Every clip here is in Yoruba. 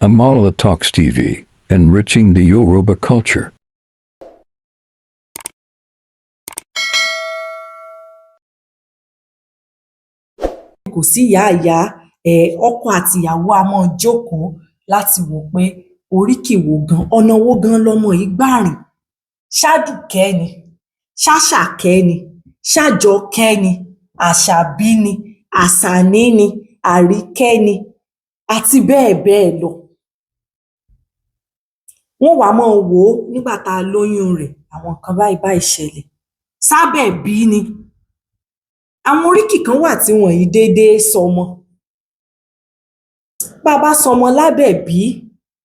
Amala Talks TV, enriching the Yoruba culture. Kò sí ìyá ìyá ọkọ àti ìyàwó a máa jókòó láti wò pé oríkì wo gan, ọ̀nà wo gan lọmọ yìí gbà rìn. Ṣádùkẹ́ ni, ṣáṣàkẹ́ ni, ṣájọkẹ́ ni, àṣàbí ni, àṣàní ni, àríkẹ́ ni, àti bẹ́ẹ̀ bẹ́ẹ̀ lọ. Wọ́n wá máa wò ó nígbà tá a lóyún rẹ̀, àwọn nǹkan báyìí báyìí ṣẹlẹ̀. Sábẹ̀bí ni. Àwọn oríkì kan wà tí wọn yìí déédéé sọmọ. Bá a bá sọmọ lábẹ̀bí,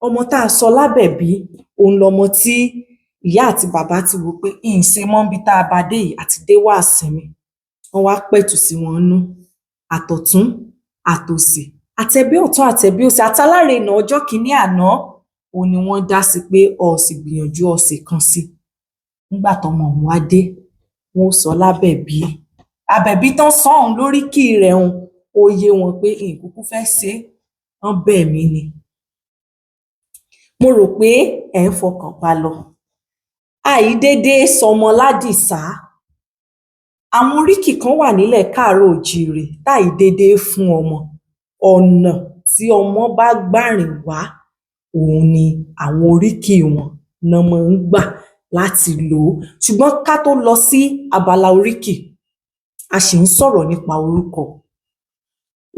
ọmọ tá a sọ lábẹ̀bí, òun lọmọ tí ìyá àti bàbá ti wò pé ń ṣe mọ́ níbi tá a bá dé yìí àti dé wá sinmi. Wọ́n wá pẹ̀tù sí wọn nínú. Àtọ̀tún, àtòsì, àtẹ̀bí ọ̀tún, àtẹ̀bí òsì, àtalárenà ọjọ́ kìíní àná, òun ni wọ́n dá sí pé o sì gbìyànjú o sì kan sí. Nígbà tọ́mọ ọ̀hún wá dé, wọ́n ó sọ lábẹ̀bí. Àbẹ̀bí tán sọ òun lóríkì rẹ̀ un, ó yé wọn pé n kúkú fẹ́ ṣe é, wọ́n bẹ̀ mí ni. Mo rò pé ẹ̀ ń fọkàn bá lọ. Àìdédé sọmọ ládìsá. Àwọn oríkì kan wà nílẹ̀ káàárọ̀ oòjíire táì dédé fún ọmọ. Ọ̀nà tí ọmọ bá gbà rìn wá, òun ni àwọn oríkì wọn ná máa ń gbà láti lò ó. Ṣùgbọ́n ká tó lọ sí abala oríkì, a ṣì ń sọ̀rọ̀ nípa orúkọ.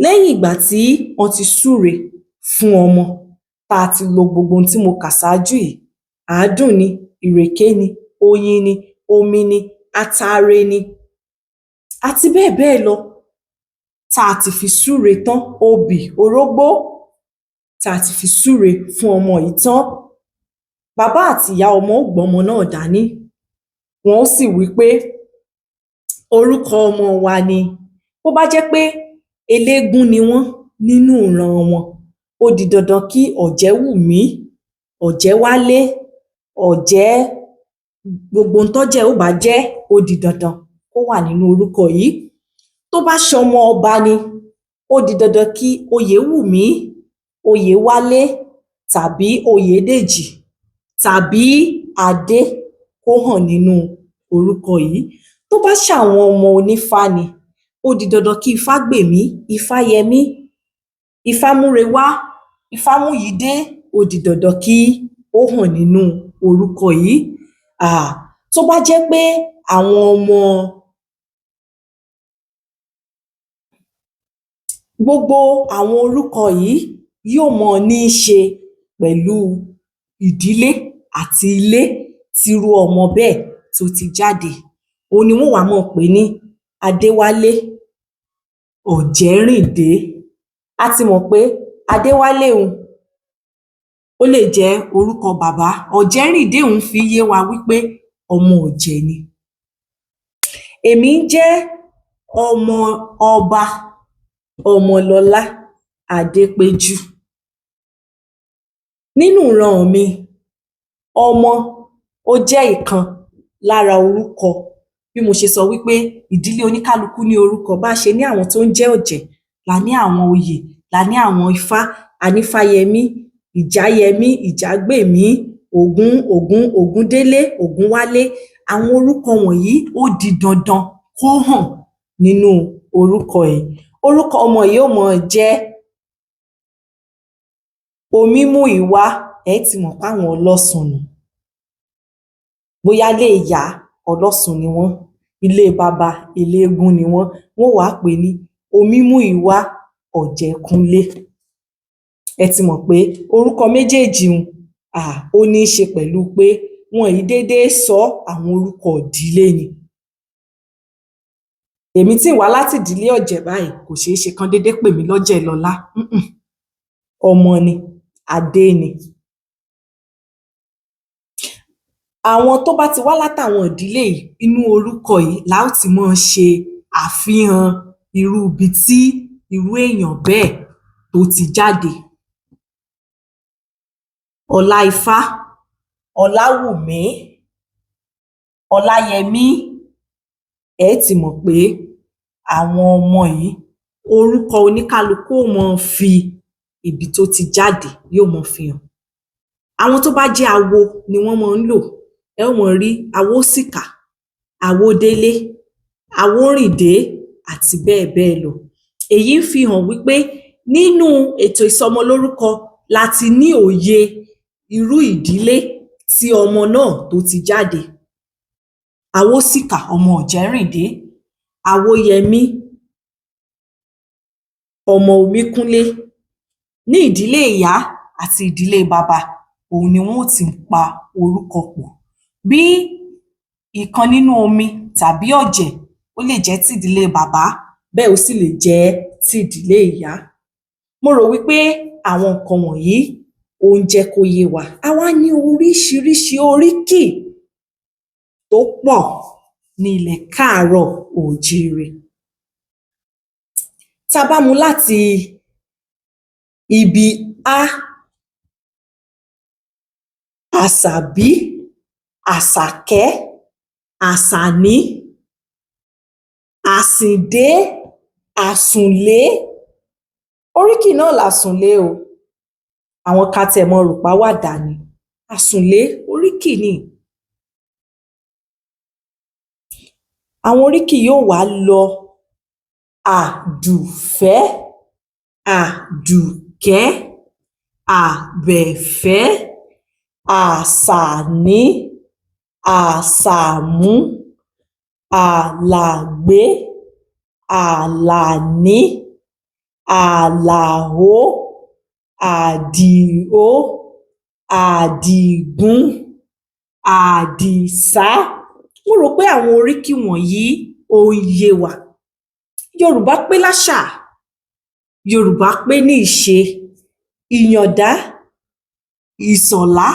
Lẹ́yìn ìgbà tí wọ́n ti súre fún ọmọ, tá a ti lo gbogbo ohun tí mo kà ṣáájú yìí, àádùn ni, ìrèké ni, oyin ni, omi ni, ataare ni, àti bẹ́ẹ̀ bẹ́ẹ̀ lọ, tá a ti fi súre tán, obì, orógbó, tá a ti fi súre fún ọmọ yìí tán, bàbá àti ìyá ọmọ ó gbọ́mọ náà dání, wọn ó sì wí pé orúkọ ọmọ wa ni. Bó bá jẹ́ pé eléégún ni wọ́n nínú ìran wọn, ó di dandan kí Ọ̀jẹ́wùmí, Ọ̀jẹ́wálé, Ọ̀jẹ́, gbogbo ohun tọ́jẹ́ ó bá jẹ́, ó di dandan kó wà nínú orúkọ yìí. Tó bá ṣọmọ ọba ni, ó di dandan kí Oyèwùmí, Oyèwálé tàbí Oyèdèjì tàbí Adé kó hàn nínú orúkọ yìí. Tó bá ṣàwọn ọmọ onífá ni, ó di dandan kí Ifágbèmí, Ifáyẹmí, Ifámúrewá, Ifámúyìídé, ó di dandan kí ó hàn nínú orúkọ yìí. Tó bá jẹ́ pé àwọn ọmọ gbogbo àwọn orúkọ yìí yóò máa ní í ṣe pẹ̀lú ìdílé àti ilé tírú ọmọ bẹ́ẹ̀ tó ti jáde. Òun ni wọ́n wá máa pè ní Adéwálé Ọ̀jẹ́rìndé. A ti mọ̀ pé Adéwálé un, ó lè jẹ́ orúkọ bàbá. Ọ̀jẹ́rìndé un fi yé wa wí pé ọmọ ọ̀jẹ̀ ni. Èmi ń jẹ́ ọmọ ọba Ọmọlọlá Adépéjú. Nínú ìran mi, ọmọ ó jẹ́ ìkan lára orúkọ. Bí mo ṣe sọ wí pé ìdílé oníkálukú ní orúkọ, bá a ṣe ní àwọn tó ń jẹ́ ọ̀jẹ̀, la ní àwọn oyè, la ní àwọn ifá, a ní Fáyẹmí, Ìjáyẹmí, Ìjágbèmí, Ògún, Ògún, Ògúndélé, Ògúnwálé. Àwọn orúkọ wọ̀nyí ó di dandan kó hàn nínú orúkọ yìí. Orúkọ ọmọ yìí ó máa jẹ́ Omímúìwá, ẹ ti mọ̀ páwọn ọlọ́sùn ni. Bóyá ilé ìyá ọlọ́sùn ni wọ́n, ilé baba eléégún ni wọ́n, wọ́n ó wá pè é ní Omímúìwá Ọ̀jẹ̀kúnlé. Ẹ ti mọ̀ pé orúkọ méjèèjì un, ó ní í ṣe pẹ̀lú pé wọn yìí déédéé sọ ọ́, àwọn orúkọ ìdílé ni. Èmi tí ń wá láti ìdílé ọ̀jẹ̀ báyìí, kò ṣeé ṣe kán déédéé pè mí lọ́jẹ̀lọlá. Ọmọ ni, Adé ni. Àwọn tó bá ti wá látàwọn ìdílé yìí, inú orúkọ yìí la ó ti máa ṣe àfihàn irú ibi tí irú èèyàn bẹ́ẹ̀ tó ti jáde. Ọláifá, Ọláwùmí, Ọláyẹmí, ẹ ti mọ̀ pé àwọn ọmọ yìí, orúkọ oníkálukú ó máa fi Ibi tó ti jáde yóò mọ fi hàn. Àwọn tó bá jẹ́ awo ni wọ́n mọ́ ń lò. Ẹ ó mọ rí Awósìkà, Awódélé, Awórìndé àti bẹ́ẹ̀ bẹ́ẹ̀ lọ. Èyí ń fi hàn wí pé nínú ètò ìsọmọlórúkọ la ti ní òye irú ìdílé tí ọmọ náà tó ti jáde. Awósìkà ọmọ Ọ̀jẹ́rìndé, Awóyẹmí ọmọ Omíkúnlé. Ní ìdílé ìyá àti ìdílé baba òhun ni wọ́n ó ti pa orúkọ pọ̀. Bí ìkan nínú omi tàbí ọ̀jẹ̀, ó lè jẹ́ tìdílé bàbá, bẹ́ẹ̀ ó sì lè jẹ́ tìdílé ìyá. Mo rò wí pé àwọn nǹkan wọ̀nyí ó ń jẹ́ kó yé wa. A wá ní oríṣiríṣi oríkì tó pọ̀ ní ilẹ̀ káàárọ̀ oòjíire. Tá a bá mú láti ibi Á, Àsàbí, Àsàkẹ́, Àsàní, Àsìndé, Àsùnlé. Oríkì náà làsùnlé o, àwọn kan á tiẹ̀ mọ rò páwàdà ni. Àsùnlé, oríkì ni. Àwọn oríkì yóò wá lọ: Àdùfẹ́, Àdùkẹ́, Àbẹ̀fẹ́, Àsàní, Àsàmú, Àlàgbé, Àlàní, Àlàó, Àdìó, Àdìgún, Àdìsá. Mo rò pé àwọn oríkì wọ̀nyí ó ń yé wa. Yorùbá pé láṣà, Yorùbá pé ní ìṣe. Ìyàndá, Ìsọ̀lá,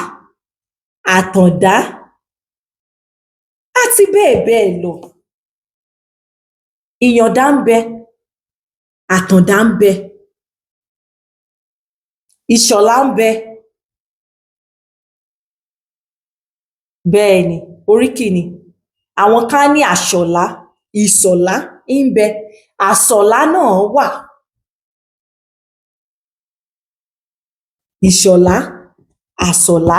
Àtàndá àti bẹ́ẹ̀ bẹ́ẹ̀ lọ. Ìyàndá ń bẹ, Àtàndá ń bẹ, Ìṣọ̀lá ń bẹ. Bẹ́ẹ̀ ni, oríkì ni. Àwọn kan á ní Àṣọ̀lá, Ìsọ̀lá ń bẹ, Àsọ̀lá náà wà. Ìṣọ̀lá, Àsọ̀lá,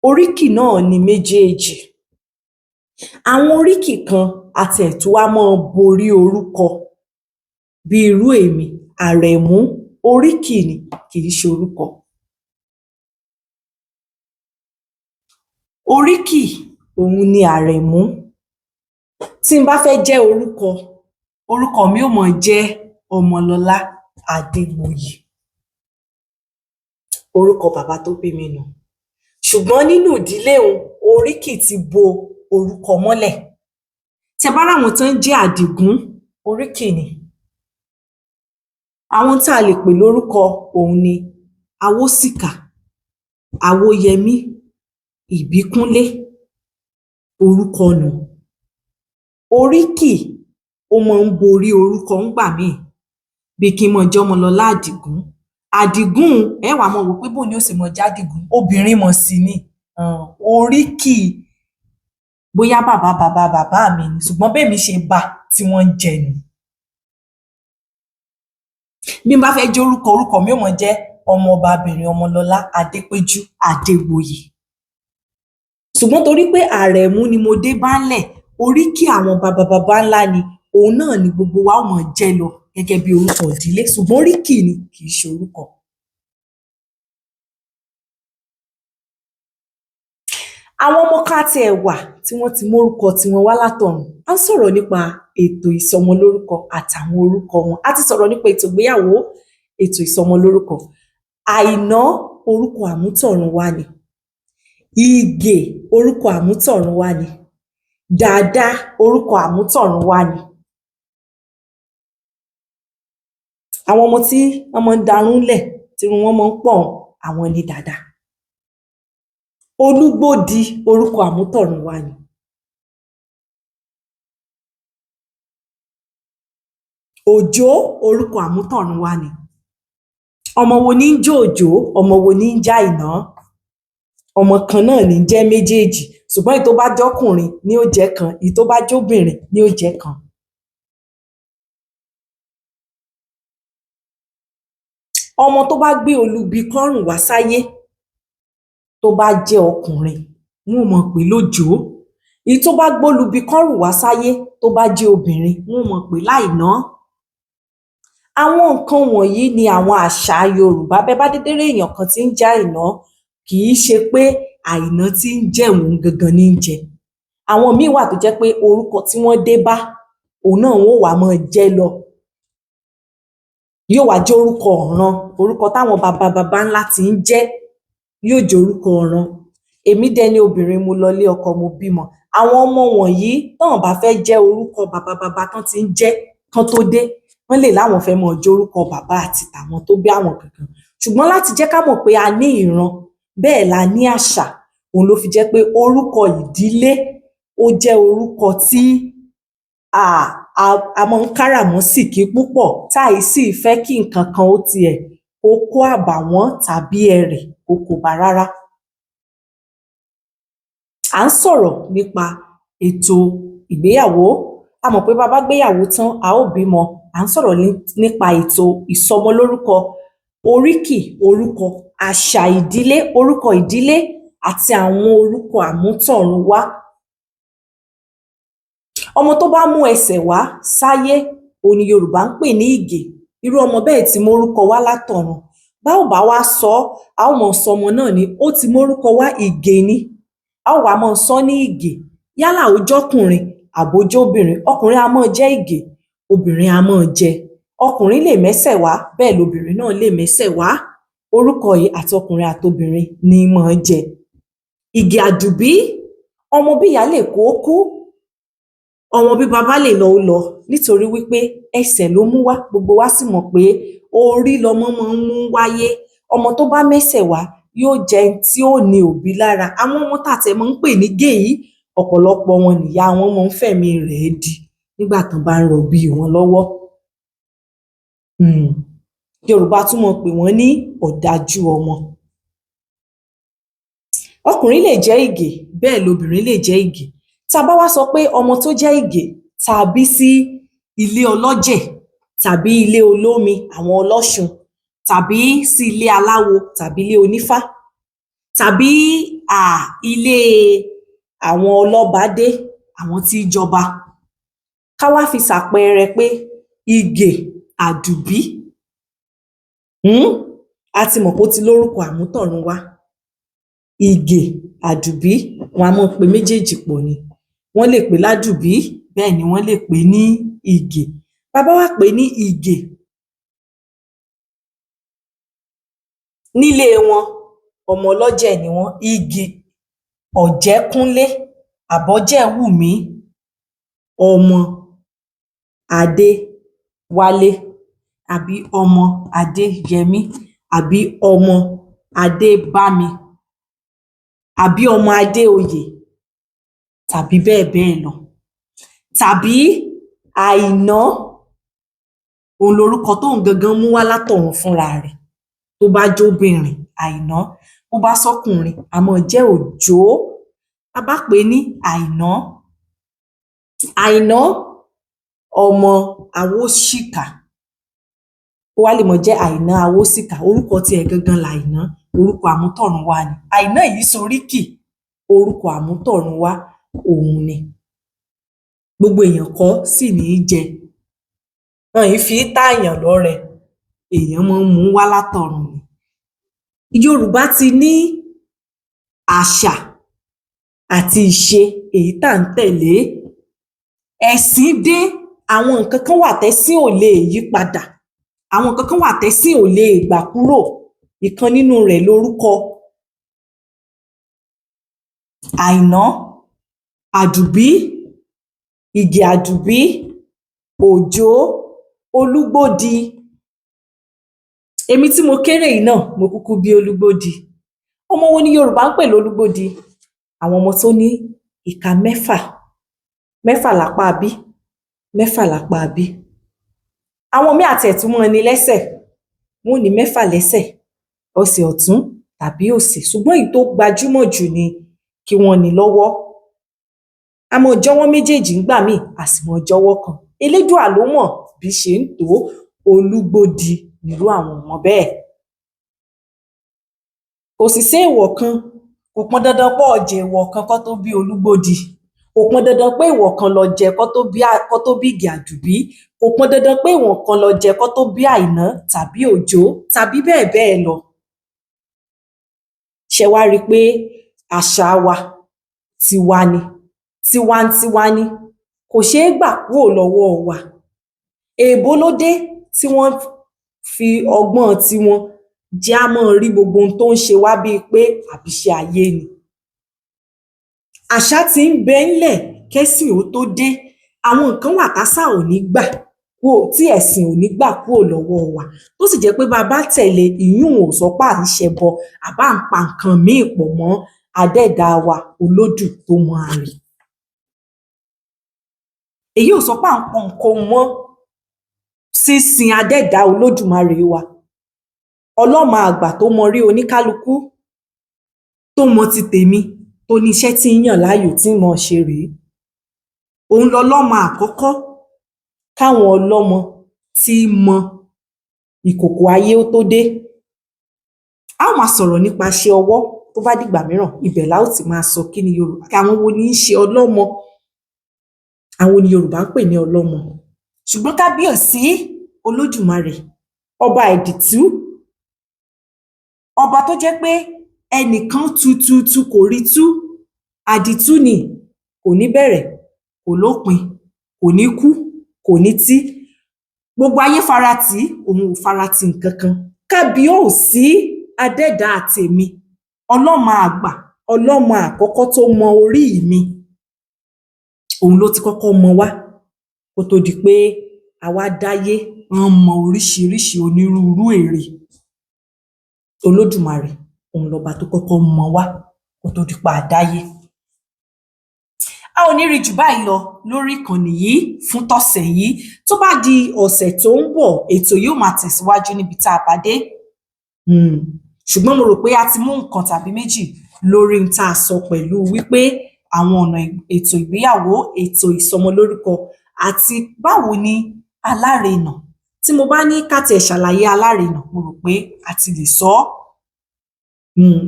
oríkì náà ni méjèèjì. Àwọn oríkì kan á tiẹ̀ tún wá mọ́ borí orúkọ bí irú èmi, Àrẹ̀mú, oríkì ni, kìí ṣe orúkọ. Oríkì òhun ni Àrẹ̀mú. Tí n bá fẹ́ jẹ́ orúkọ, orúkọ mi ó mọ jẹ́ Ọmọlọlá Adégboyè. Orúkọ bàbá tó bí mi nù. Ṣùgbọ́n nínú ìdílé un, oríkì ti bo orúkọ mọ́lẹ̀. Tẹ bá ráwọn tán ń jẹ́ Àdìgún, oríkì ni. Àwọn tá a lè pè lórúkọ òhun ni Awósìkà, Awóyẹmí, Ìbíkúnlé, orúkọ nùhun. Oríkì ó mọ́ ń borí orúkọ ńgbà míì. Bí i kí n mọ́ jẹ́ Ọmọlọlá Àdìgún. Àdìgún un, ẹ́ wá mọ́ wò ó pé bó ni ó ṣe mọ́ jádìgún, obìnrin mọ̀ sì ni. Oríkì bóyá bàbá bàbá bàbá mi ni, ṣùgbọ́n bémi ṣe ba tí wọ́n ń jẹ́ nù. Bí n bá fẹ́ jórúkọ, orúkọ mi ó mọ jẹ́ Ọmọbabìnrin Ọmọlọlá Adépéjú Adégboyè. Ṣùgbọ́n torí pé Àrẹ̀mú ni mo dé bá ńlẹ̀, oríkì àwọn baba baba ńlá ni, òhun náà ni gbogbo wa ó mọ jẹ́ lọ gẹ́gẹ́ bí orúkọ ìdílé, ṣùgbọ́n oríkì ni, kìí ṣe orúkọ. Àwọn ọmọ kan á tiẹ̀ wà tí wọ́n ti mórúkọ tiwọn wá látọ̀run. À ń sọ̀rọ̀ nípa ètò ìsọmọlórúkọ àtàwọn orúkọ wọn. A ti sọ̀rọ̀ nípa ètò ìgbéyàwó, ètò ìsọmọlórúkọ. Àìná, orúkọ àmútọ̀runwá ni. Ìgè, orúkọ àmútọ̀runwá ni. Dàda, orúkọ àmútọ̀runwá ni. Àwọn ọmọ tí wọ́n mọ́ ń darún lẹ̀, tírun wọn mọ́ ń pọ̀ un, àwọn ni dàda. Olúgbódi, orúkọ àmútọ̀runwá ni. Òjó, orúkọ àmútọ̀runwá ni. Ọmọ wo ní ń jẹ́ Òjó? Ọmọ wo ní ń jẹ́ Àìná? Ọmọ kan náà ní ń jẹ́ méjèèjì, ṣùgbọ́n èyí tó bá jọ́kùnrin ní ó jẹ́ kan, èyí tó bá jóbìnrin ní ó jẹ́ kan. Ọmọ tó bá gbé olubi kọ́rùn wá sáyé, tó bá jẹ́ ọkùnrin, wọ́n ó máa pè é lójòó. Èyí tó bá gbólubi kọ́rùn wá sáyé, tó bá jẹ́ obìnrin, wọ́n ó máa pè é láìná. Àwọn nǹkan wọ̀nyí ni àwọn àṣà Yorùbá. Bẹ́ ẹ bá dédé rí èèyàn kan tí ń jẹ́ Àìná, kì í ṣe pé Àìná tí ń jẹ́ òun gangan ní ń jẹ. Àwọn míì wà tó jẹ́ pé orúkọ tí wọ́n dé bá, òun náà wọ́n ó wá máa jẹ́ lọ. Yóò wá jẹ́ orúkọ ọ̀ran, orúkọ táwọn baba baba ńlá ti ń jẹ́, yóò jẹ́ orúkọ ọ̀ran. Èmi dẹni obìnrin, mo lọlé ọkọ, mo bímọ. Àwọn ọmọ wọ̀nyí, tán bá fẹ́ jẹ́ orúkọ baba baba tán ti ń jẹ́ kán tó dé, wọ́n lè láwọn fẹ́ máa jẹ́ orúkọ bàbá àti tàwọn tó bí àwọn gangan. Ṣùgbọ́n láti jẹ́ ká mọ̀ pé a ní ìran, bẹ́ẹ̀ la ní àṣà, òun ló fi jẹ́ pé orúkọ ìdílé ó jẹ́ orúkọ tí a máa ń káràmọ́sìkí púpọ̀, tá ì sì fẹ́ kí nǹkan kan ó tiẹ̀ kó kó àbàwọ́n tàbí ẹrẹ̀ kó kó ba rárá. À ń sọ̀rọ̀ nípa ètò ìgbéyàwó. A mọ̀ pé bá a bá gbéyàwó tán, a ó bímọ. À ń sọ̀rọ̀ nípa ètò ìsọmọlórúkọ, oríkì orúkọ, àṣà ìdílé, orúkọ ìdílé àti àwọn orúkọ àmútọ̀runwá. Ọmọ tó bá mú ẹsẹ̀ wá sáyé, òun ni Yorùbá ń pè ní Ìgè. Irú ọmọ bẹ́ẹ̀ ti mórúkọ wá látọ̀run. Bá ò bá wá sọ ọ́, a ó mọ̀ sọ ọmọ náà ní ó ti mórúkọ wá, Ìgè ni. A ó wá máa sọ ní Ìgè. Yálà ó jọ́kùnrin àbó jóbìnrin, ọkùnrin a máa jẹ́ Ìgè, obìnrin a máa jẹ. Ọkùnrin lè mẹ́sẹ̀ wá, bẹ́ẹ̀ lobìnrin náà lè mẹ́sẹ̀ wá. Orúkọ yìí àtọkùnrin àtobìnrin ní máa jẹ. Ìgè Àdùbí, ọmọ bí ìyá lè kó kú, ọmọ bí baba lè lọ ó lọ, nítorí wípé ẹsẹ̀ ló mú wá. Gbogbo wa sì mọ̀ pé orí lọmọ máa ń mú wáyé. Ọmọ tó bá mẹ́sẹ̀ wá yóò jẹ́ ẹni tí ó ní òbí lára. Àwọn ọmọ tá tiẹ̀ máa ń pè ní gè yìí, ọ̀pọ̀lọpọ̀ wọn nìyá wọn máa ń fẹ̀mí rẹ̀ di nígbà tán bá ń rọbí wọn lọ́wọ́. Yorùbá tún máa pè wọ́n ní ọ̀dájú ọmọ. Ọkùnrin lè jẹ́ Ìgè, bẹ́ẹ̀ lobìnrin lè jẹ́ Ìgè. Tá a bá wá sọ pé ọmọ tó jẹ́ Ìgè tá a bí sí ilé ọlọ́jẹ̀ tàbí ilé olómi, àwọn ọlọ́ṣun, tàbí sí ilé aláwo tàbí ilé onífá tàbí ilé àwọn ọlọ́badé, àwọn tí í jọba. Ká wá fi ṣàpẹẹrẹ pé Ìgè Àdùbí, a ti mọ̀ pé ó ti lórúkọ àmútọ̀runwá. Ìgè Àdùbí, wọn a máa pe méjèèjì pọ̀ ni. Wọ́n lè pè é ládùbí, bẹ́ẹ̀ ni wọ́n lè pè é ní Ìgè. Bá a bá wá pè é ní Ìgè, nílé wọn, ọmọ ọlọ́jẹ̀ ni wọ́n. Ìgè Ọ̀jẹ́kúnlé àbọ́jẹ̀wùmí, ọmọ Adéwálé àbí ọmọ Adéyẹmí àbí ọmọ Adébámi àbí ọmọ Adéoyè tàbí bẹ́ẹ̀ bẹ́ẹ̀ lọ. Tàbí Àìná, òun lorúkọ tóun gangan mú wá látọ̀run fúnra rẹ̀. Tó bá jóbìnrin, Àìná. Bó bá sọ́kùnrin, a máa jẹ́ Òjó. Tá a bá pè é ní Àìná, Àìná ọmọ Awóṣìkà, ó wá lè máa jẹ́ Àìná Awóṣìkà. Orúkọ tiẹ̀ gangan làìná, orúkọ àmútọ̀runwá ni. Àìná yìí soríkì, orúkọ àmútọ̀runwá òun ni. Gbogbo èèyàn kọ́ sì ní í jẹ. Wọn ì fi í tààyàn lọ́rẹ, èèyàn máa ń mú wá látọ̀run ni. Yorùbá ti ní àṣà àti ìṣe èyí tá ń tẹ̀lé. Ẹ̀sìn dé, àwọn nǹkan kan wà tẹ́sìn ò lè yí padà. Àwọn nǹkan kan wà tẹ́sìn ò lè gbà kúrò. Ìkan nínú rẹ̀ lorúkọ. Àìná, Àdùbí, Ìgè Àdùbí, Òjó, Olúgbòdì. Èmi tí mo kéré yìí náà, mo kúkú bí Olúgbòdì. Ọmọ wo ni Yorùbá ń pè lólúgbòdì? Àwọn ọmọ tó ní ìka mẹ́fà, mẹ́fà lápá bí, mẹ́fà lápá bí. Àwọn míì àti ẹ̀ tún máa ní lẹ́sẹ̀, wọ́n ò ní mẹ́fà lẹ́sẹ̀, ọsẹ̀ ọ̀tún tàbí òsì. Ṣùgbọ́n èyí tó gbajúmọ̀ jù ni kí wọ́n ní lọ́wọ́. A máa jọ́wọ́ méjèèjì ńgbà míì, a sì máa jọ́wọ́ kan. Elédùà ló mọ̀ bí ṣe ń tò ó. Olúgbòdì nírú àwọn ọmọ bẹ́ẹ̀. Kò sì séèwọ̀ kan, kò pọn dandan pé o jẹ èèwọ̀ kan kán tó bí Olúgbòdì, kò pọn dandan pé èèwọ̀ kan lo jẹ kán tó bí Ìgè Àdùbí, kò pọn dandan pé èèwọ̀ kan lo jẹ kán tó bí Àìná tàbí Òjó tàbí bẹ́ẹ̀ bẹ́ẹ̀ lọ. Ṣẹ wá rí i pé àṣà wa tiwa ni, tiwantiwa ni, kò ṣeé gbà kúrò lọ́wọ́ wa. Èèbó ló dé tí wọ́n fi ọgbọ́n tiwọn jẹ́ á máa rí gbogbo ohun tó ń ṣe wá bíi pé àbíṣẹ́ ayé ni. Àṣà ti ń bẹ ńlẹ̀ kẹ́sìn ó tó dé. Àwọn nǹkan wà tásà ò ní gbà kúrò, tí ẹ̀sìn ò ní gbà kúrò lọ́wọ́ wa, tó sì jẹ́ pé bá a bá tẹ̀lé, ìyún ò sọ pé à ń ṣẹbọ àbá ń pa nǹkan míì pọ̀ mọ́ adẹ́dàá wa olódù tó mọ àrè. Èyí ò sọ pé à ń pọ nǹkan mọ́ sínsin adẹ́dàá olódùmarè wa, ọlọ́mọ àgbà tó mọ rí oníkálukú, tó mọ ti tèmi, tó ní iṣẹ́ tí ń yàn láàyò tí ń mọ ṣe rèé. Òun lọlọ́mọ àkọ́kọ́ káwọn ọlọ́mọ tí í mọ ìkòkò ayé ó tó dé. A ó máa sọ̀rọ̀ nípa iṣẹ́ ọwọ́ tó bá dìgbà mìíràn, ibẹ̀ la ó ti máa sọ kí ni Yorùbá, àwọn wo ní í ṣe ọlọ́mọ, àwọn wo ni Yorùbá ń pè ní ọlọ́mọ. Ṣùgbọ́n kábíyèsí Olódùmarè, ọba ẹ̀dìtú, ọba tó jẹ́ pé ẹnìkan tututu kò rí tú, àdìtú ni, kò ní bẹ̀rẹ̀, kò lópin, kò ní kú, kò ní tí. Gbogbo ayé fara tì í, òun ò fara ti nǹkan kan. Kábíyèsí adẹ́dàá tèmi, ọlọ́mọ àgbà, ọlọ́mọ àkọ́kọ́ tó mọ orí mi, òun ló ti kọ́kọ́ mọ wá kó tó di pé àwa dáyé, wọ́n mọ oríṣiríṣi onírúurú èrè. Olódùmarè òun lọba tó kọ́kọ́ mọ wá kó tó di pé a dáyé. A ò ní rí jù báyìí lọ lórí ìkànnì yìí fún tọ̀sẹ̀ yìí. Tó bá di ọ̀sẹ̀ tó ń bọ̀, ètò yóò máa tẹ̀síwájú níbi tá a bá dé. Ṣùgbọ́n mo rò pé a ti mú nǹkan tàbí méjì lórí n tá a sọ pẹ̀lú wípé àwọn ọ̀nà ètò ìgbéyàwó, ètò ìsọmọlórúkọ àti báwo ni alárinà. Tí mo bá ní ká tiẹ̀ ṣàlàyé alárinà, mo rò pé a ti lè sọ ọ́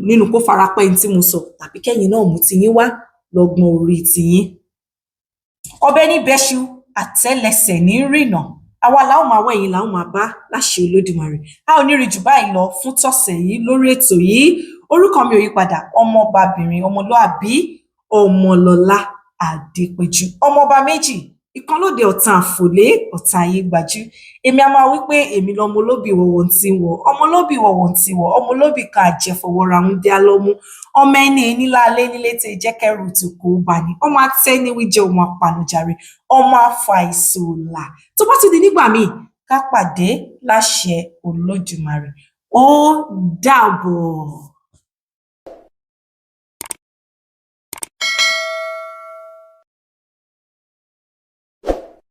nínú kó farapẹ́ n tí mo sọ tàbí kẹ́yin náà mú tiyín wá lọ́gbọ́n orí tiyín. Ọbẹ̀ ní bẹ́ṣu, àtẹ́lẹsẹ̀ ní rìnà. Àwa la ó máa wá, ẹ̀yin la ó máa bá láṣẹ Olódùmarè. A ò ní rí jù báyìí lọ fún tọ̀sẹ̀ yìí lórí ètò yìí. Orúkọ mi ò yí padà, ọmọbabìnrin ọmọlúàbí Ọmọlọlá Adépéjú, ọmọọba méjì, ìkan lóde ọ̀tàn àfòlé, ọ̀tàn ayé gbajú. Èmi a máa wí pé èmi lọmọ olóbì wọ̀wọ̀ tí ń wọ̀, ọmọ olóbì wọ̀wọ̀ tí wọ̀, ọmọ olóbì kan àjẹfọwọ́ra ń dí alọ́mú, ọmọ ẹni níláalé nílé tẹ jẹ́kẹ́rù tó kó bá ní, ọmọ atẹ́niwíjẹ, ọmọ apanujàre, ọmọ afàìsòlà. Tó bá tún di nígbà míì, ká pàdé láṣẹ Olódùmarè. Ó dàbọ̀.